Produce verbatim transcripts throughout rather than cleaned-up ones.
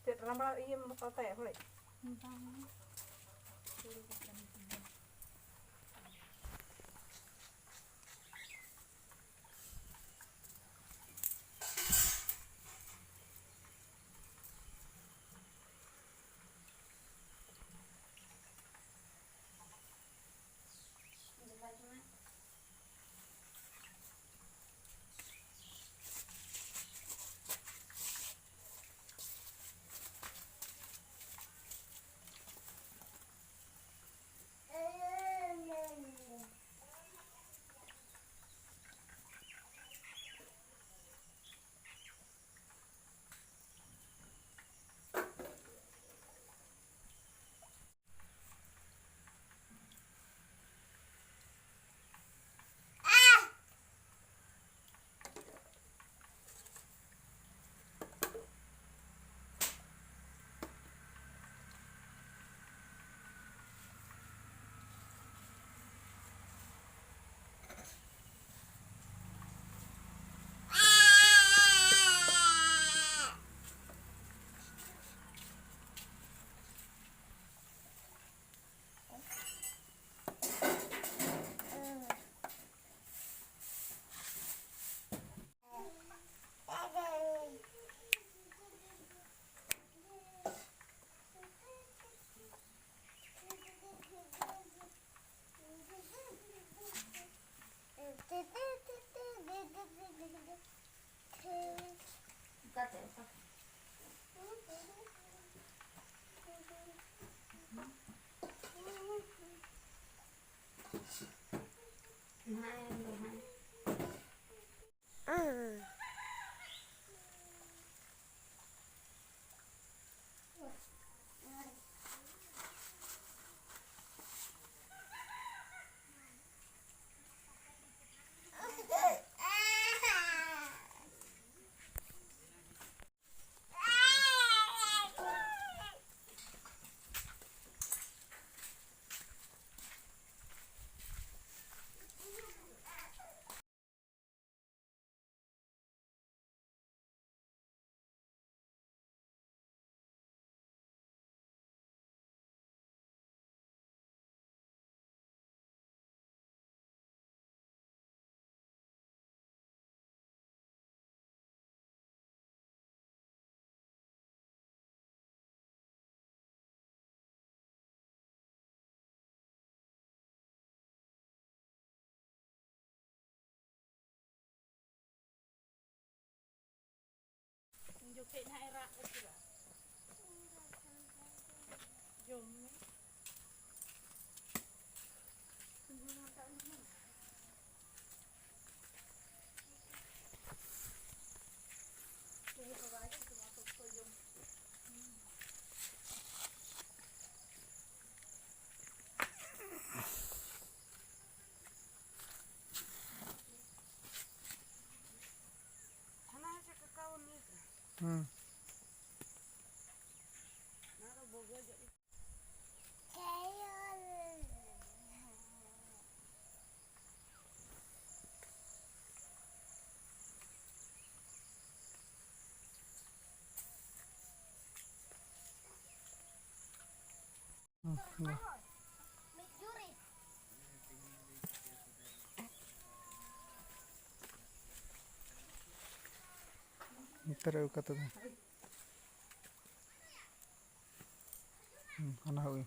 ᱪᱮᱫ ᱨᱟᱢᱲᱟ ᱤᱭᱟᱹᱢ ᱦᱟᱛᱟᱣ ᱛᱟᱭᱟ ᱦᱚᱲᱮᱡ? ᱵᱟᱝ᱾ ᱩᱱ ᱡᱚᱠᱷᱮᱡ ᱱᱟᱦᱟᱜ ᱮ ᱨᱟᱜ ᱟᱹᱪᱩᱨᱚᱜᱼᱟ᱾ ᱡᱚᱢ ᱢᱮ᱾ ᱦᱩᱸ᱾ ᱱᱚᱛᱮ ᱨᱮ ᱚᱠᱟ ᱛᱮᱫᱚ? ᱦᱩᱸ, ᱦᱟᱱᱟ ᱦᱩᱭ᱾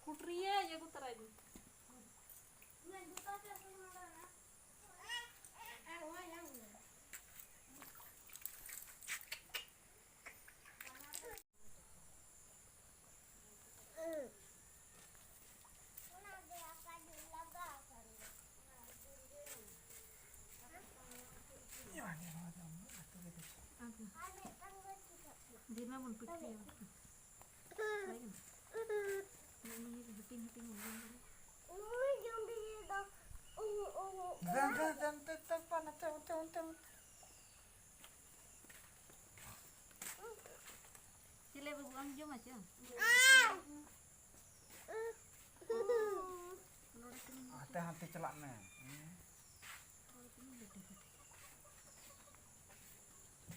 ᱠᱩᱴᱨᱤᱭᱟᱹ ᱤᱭᱟᱹ ᱠᱚ ᱛᱟᱨᱟᱭ ᱫᱤᱧ᱾ ᱮᱢᱟ ᱵᱚᱱ ᱯᱤᱴᱷᱟᱹᱭᱟ᱾ ᱦᱟᱹᱴᱤᱧ ᱦᱟᱹᱴᱤᱧ ᱵᱚᱱ ᱡᱚᱢ ᱫᱟᱲᱮᱭᱟᱜᱼᱟ᱾ ᱫᱮᱱ, ᱫᱮᱱ, ᱫᱮᱱ, ᱫᱮᱱ, ᱫᱮᱱ, ᱯᱟ, ᱱᱚᱛᱮ, ᱚᱱᱛᱮ, ᱚᱱᱛᱮ, ᱚᱱᱛᱮ᱾ ᱪᱮᱞᱮ ᱵᱟᱹᱵᱩ, ᱟᱢ ᱡᱚᱢᱟ ᱪᱮ? ᱦᱟᱱᱛᱮ, ᱦᱟᱱᱛᱮ ᱪᱟᱞᱟᱜ ᱢᱮ᱾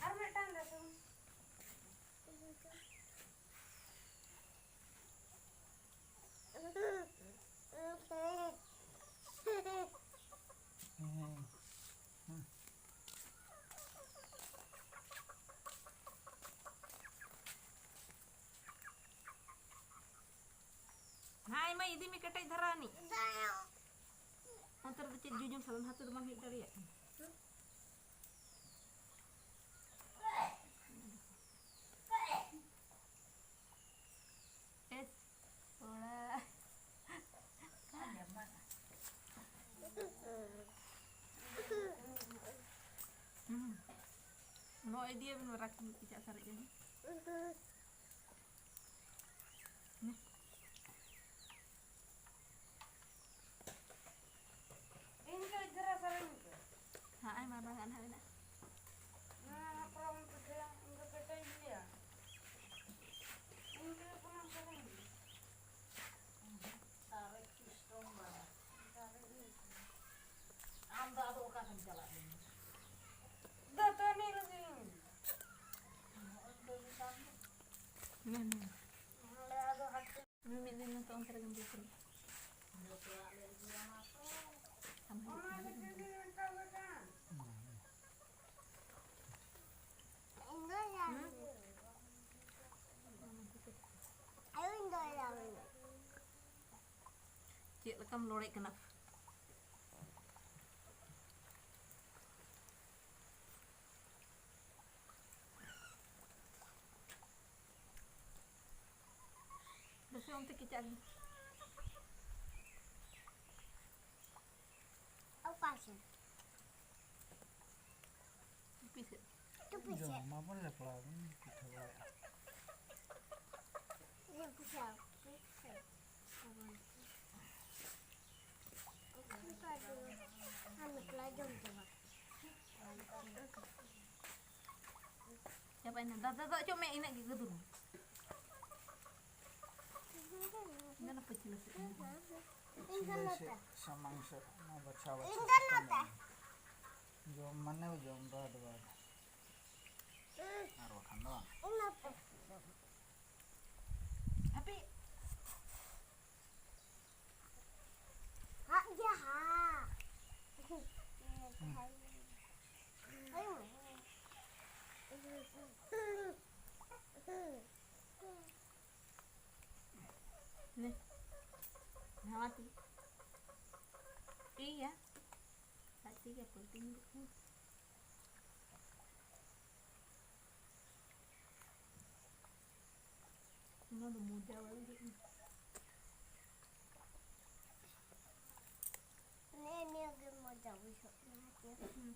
ᱟᱨ ᱢᱤᱫᱴᱟᱝ ᱨᱟᱹᱥᱩᱱ᱾ ᱦᱮᱸ, ᱢᱟ ᱤᱫᱤ ᱢᱮ ᱠᱮᱴᱮᱡ ᱫᱷᱟᱨᱟ ᱟᱹᱱᱤᱡ᱾ ᱚᱱᱛᱮ ᱨᱮᱫᱚ ᱪᱮᱫ ᱡᱚᱡᱚᱢ ᱥᱟᱞᱟ ᱱᱟᱦᱟᱛᱮ ᱫᱚ ᱵᱟᱝ ᱦᱮᱡ ᱫᱟᱲᱮᱭᱟᱜ ᱠᱟᱱᱟ᱾ ᱮᱥ, ᱚᱲᱟᱜ᱾ ᱦᱩᱸ᱾ ᱱᱚᱜᱼᱚᱭ ᱤᱫᱤᱭᱟᱵᱤᱱ ᱢᱟᱨᱟᱝ ᱠᱚ ᱢᱤᱫ ᱠᱮᱪᱟᱜ ᱥᱟᱨᱮᱡ ᱟᱹᱜᱩ᱾ ᱱᱮ᱾ ᱤᱧ ᱫᱚ ᱤᱫᱷᱟᱨᱟ ᱥᱟᱨᱮᱡ ᱯᱮ᱾ ᱦᱟᱸᱜ ᱟᱭᱢᱟ ᱵᱟᱜᱟᱱ ᱦᱟᱸᱜ ᱢᱮᱱᱟᱜᱼᱟ᱾ ᱱᱚᱣᱟ ᱦᱟᱯᱲᱟᱢ ᱯᱤᱴᱷᱟᱹ ᱤᱧ ᱫᱚ ᱯᱮᱴᱮᱡ ᱜᱮᱭᱟ᱾ ᱤᱧ ᱫᱚ ᱠᱳᱱᱳ ᱥᱟᱨᱮᱡ ᱜᱮ᱾ ᱥᱟᱨᱮᱡ ᱥᱤᱥᱴᱚᱢ ᱵᱟᱝ᱾ ᱥᱟᱨᱮᱡ ᱜᱮ᱾ ᱟᱢ ᱫᱚ ᱟᱫᱚ ᱚᱠᱟ ᱥᱮᱢ ᱪᱟᱞᱟᱜ ᱠᱟᱱᱟ? ᱫᱟᱹᱛᱟᱹᱱᱤ ᱞᱟᱹᱜᱤᱫ᱾ ᱱᱚᱜᱼᱚᱭ ᱠᱟᱹᱢᱤ ᱠᱟᱱ ᱫᱚ᱾ ᱱᱮ, ᱱᱮ᱾ ᱱᱚᱰᱮ ᱟᱫᱚ ᱦᱟᱴ ᱢᱤᱢᱤᱫ ᱫᱤᱱ ᱢᱟᱛᱚ ᱚᱱᱛᱮ ᱨᱮᱜᱮᱢ ᱫᱩᱲᱩᱵ ᱠᱟᱱᱟ᱾ ᱡᱚᱛᱚᱣᱟᱜ ᱞᱮ ᱤᱫᱤᱭᱟ ᱢᱟ ᱛᱚ᱾ ᱟᱢ ᱦᱚᱸ ᱚᱱᱟ ᱜᱮ ᱫᱤᱫᱤ ᱢᱮᱛᱟ ᱞᱮ ᱠᱟᱱ᱾ ᱤᱧ ᱫᱚ ᱦᱩᱸ? ᱪᱮᱫ ᱞᱮᱠᱟᱢ ᱞᱚᱲᱮᱫ ᱠᱟᱱᱟ? ᱵᱮᱥᱤ ᱚᱱᱛᱮ ᱠᱮᱪᱟᱜ ᱜᱮ᱾ ᱚᱠᱟ ᱥᱮᱫ? ᱴᱩᱯᱤ ᱥᱮᱫ᱾ ᱴᱩᱯᱤ ᱡᱚᱢ ᱢᱟᱵᱚᱱ ᱞᱮᱯᱲᱟ ᱵᱚᱱ ᱯᱤᱴᱷᱟᱹ ᱵᱟᱲᱟᱭᱟ᱾ ᱪᱟᱵᱟᱭᱮᱱᱟ᱾ ᱫᱟᱫᱟ ᱫᱚ ᱚᱪᱚᱜ ᱢᱮ, ᱤᱱᱟᱹᱜ ᱜᱮ ᱜᱟᱹᱫᱩᱨ ᱢᱮ᱾ ᱫᱮᱞᱟ ᱯᱟᱹᱪᱷᱞᱟᱹ ᱥᱮᱫ᱾ ᱤᱧ ᱫᱚ ᱯᱟᱹᱪᱷᱞᱟᱹ ᱱᱚᱛᱮ᱾ ᱥᱮᱫ, ᱥᱟᱢᱟᱝ ᱥᱮᱫ, ᱚᱱᱟ ᱵᱟᱪᱷᱟᱣ ᱵᱟᱪᱷᱟᱣ ᱤᱧ ᱫᱚ system ᱱᱚᱛᱮ᱾ ᱢᱮᱱᱟᱜᱼᱟ᱾ ᱡᱚᱢ ᱢᱟᱱᱮ ᱡᱚᱢ, ᱵᱟᱫ ᱵᱟᱫ᱾ ᱟᱨ ᱵᱟᱠᱷᱟᱱ ᱫᱚ ᱵᱟᱝ᱾ ᱤᱧ ᱱᱚᱛᱮ᱾ ᱦᱟᱯᱮ᱾ ᱦᱟᱜ ᱜᱮ ᱦᱟᱜ᱾ ᱦᱩᱸ᱾ ᱱᱮ᱾ ᱱᱟᱣᱟ ᱛᱤ᱾ ᱤᱭᱟ᱾ ᱟᱡ ᱛᱮᱜᱮ ᱯᱟᱹᱞᱴᱤ ᱧᱩᱨᱩᱜ ᱠᱟᱱᱟ᱾ ᱚᱱᱟ ᱫᱚ ᱢᱚᱡᱟ ᱵᱟᱭ ᱵᱩᱡᱷᱟᱹᱜ ᱠᱟᱱᱟ᱾ ᱱᱮᱜᱼᱮ ᱱᱤᱭᱟᱹ ᱜᱮ ᱢᱚᱡᱟ ᱵᱩᱡᱷᱟᱹᱜ ᱠᱟᱱᱟ ᱦᱮᱸ ᱪᱮ? ᱦᱩᱸ᱾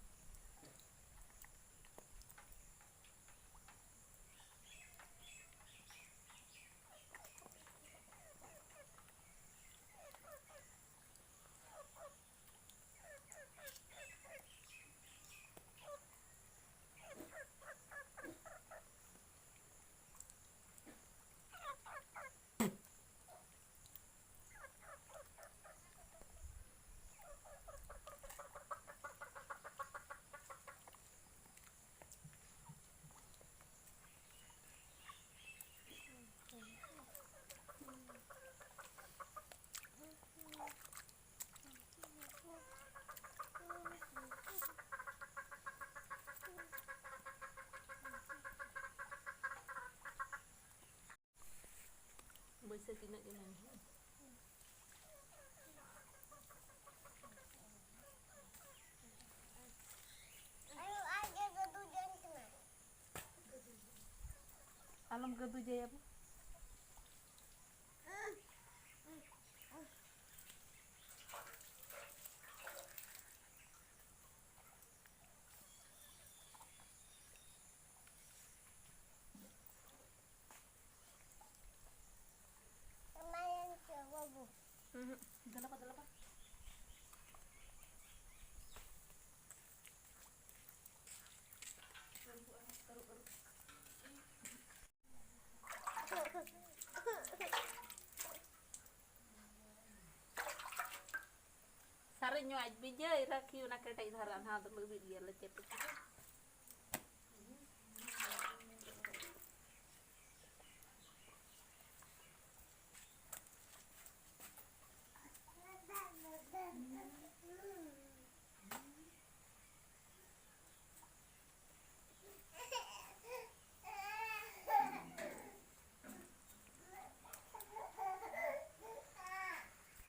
ᱵᱟᱹᱭᱥᱟᱹ ᱛᱤᱱᱟᱹᱜ ᱫᱤᱱ ᱦᱩᱭᱱᱟ? ᱟᱞᱚᱢ ᱜᱟᱹᱫᱩᱡᱟᱭᱟ ᱵᱚ᱾ ᱟᱨ ᱤᱧ ᱟᱡ ᱵᱤᱡᱟᱹᱭ ᱨᱟᱠᱷᱤ ᱚᱱᱟ ᱠᱮᱴᱮᱡ ᱫᱷᱟᱨᱟ ᱱᱟᱦᱟᱜ ᱫᱚ ᱞᱟᱹᱵᱤᱫ ᱜᱮᱭᱟ ᱞᱮ ᱪᱮᱫ᱾